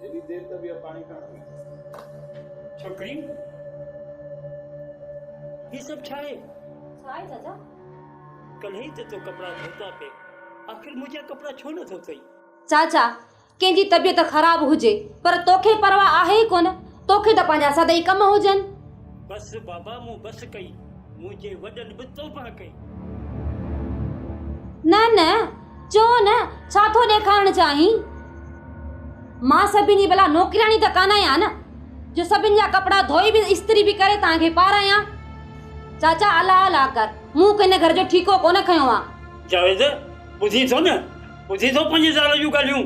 ايڏي دير ته به پاڻي کڻ ٿي. ڇوڪري هي سڀ ڇا آهي؟ ڇا آهي چاچا؟ ڪلهه ئي ته تو ڪپڙا ڌوتا پئي، آخر منهنجا ڪپڙا ڇو نه ڌوتئي؟ چاچا ڪنهن جي طبيعت خراب هجي پر توکي پرواهه آهي ئي ڪونه، توکي ته پنهنجا سدائين ڪم هجن. بس بابا مون بس ڪئي، منهنجي وڏن به توبهه ڪئي. نه نه چئو نه ڇا ٿو ڏيکارڻ چاهين؟ مان سڀني جي ڀلا نوڪرياڻي ته ڪانه آهيان نه جو سڀني جا ڪپڙا ڌوئي به استري به ڪري توهان کي پارايان. چاچا الله الله ڪر مون ڪنهن گهر جو ٺيڪو ڪونه کنيو آ. جاويد ٻڌين ٿو نه ٻڌين ٿو پنهنجي زال جون ڳالهيون.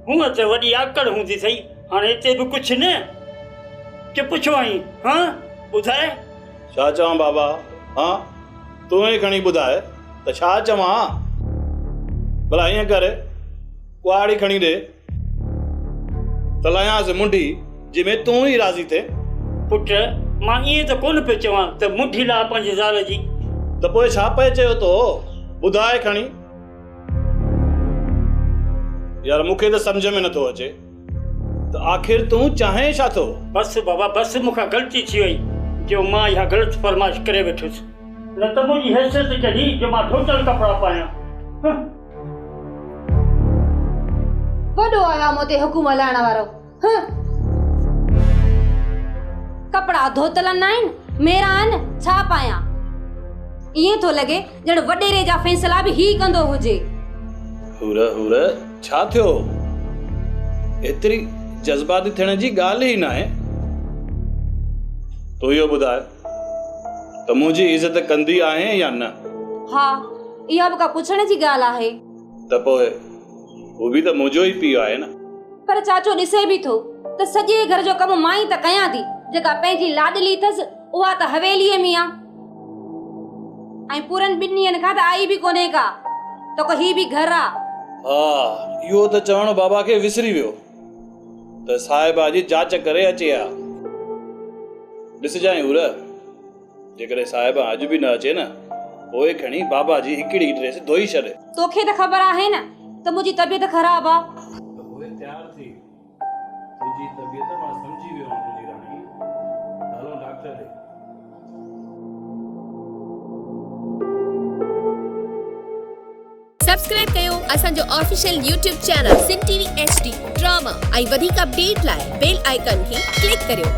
هونء ته وڏي آڪڙ هوندي اٿئي، هاڻي هتي به ڪجهه نه. چپ ڇو آهين، هان؟ ٻڌاء. ڇا چوان بابا، هان؟ تون ئي کڻي ٻڌاء ته ڇا چوان؟ ڀلا ائين ڪر، ڪهاڙي کڻي ڏي ته لاهيانس منڍي، جنهن ۾ تون ئي راضي ٿين. پٽ، مان ائين ته ڪونه پيو چوان ته منڍي لاهه پنهنجي زال جي. ته پوء ڇا پئي چيو تو؟ ٻڌاء کڻي. يار مون کي ته سمجهه ۾ نٿو اچي ته آخر تون چاهين ڇا ٿو؟ بس بابا بس مون کان غلطي ٿي وئي جو مان اها غلط فرمائش ڪري ويٺس. نه ته منهنجي حيثيت ڪهڙي جو مان ڌوتل ڪپڙا پايان. هه. وڏو آيو آ مون تي حڪم هلائڻ وارو. هه. ڪپڙا ڌوتل ناهن، ميرا آهن، ڇا پايان؟ ائين ٿو لڳي ڄڻ وڏيري جا فيصلا به هي ڪندو هجي. حور حور ڇا ٿيو؟ ايتري جذباتي ٿيڻ جي ڳالهه ئي ناهي. تون اهو ٻڌاء ته منهنجي عزت ڪندي آهين يا نه؟ ها، اها به ڪا پڇڻ جي ڳالهه آهي. ته پوء هو به ته منهنجو ئي پيء آهي نه. پر چاچو ڏسي به ٿو ته سڄي گهر جو ڪم مان ئي ته ڪيان ٿي، جيڪا پنهنجي لاڏلي اٿس اها ته حويليء ۾ آ ۽ پورن ٻن ڏينهن کان ته آئي به ڪونهي ڪا، ته ڪو هي به گهر آ. ها اهو ته چوڻ بابا کي وسري ويو ته صاحبه جي جاچ ڪري اچي ها. ڏسجانء حور. جيڪڏهن صاحبه اڄ به نه اچي نه، پوء کڻي بابا جي هڪڙي ڊريس ڌوئي ڇڏ. توکي ته خبر آهي نه ته منهنجي طبيعت خراب آ. ته پوء تيار ٿي. تنهنجي طبيعت مان سمجهي ويو آهيان منهنجي راڻي. ته هلون ڊاڪٽر ڏي. سبسڪرائب ڪيو اسان جو official YouTube channel Sindh T V H D drama ۽ وڌيڪ اپڊيٽ لاء بيل آئيڪان کي ڪلڪ ڪريو.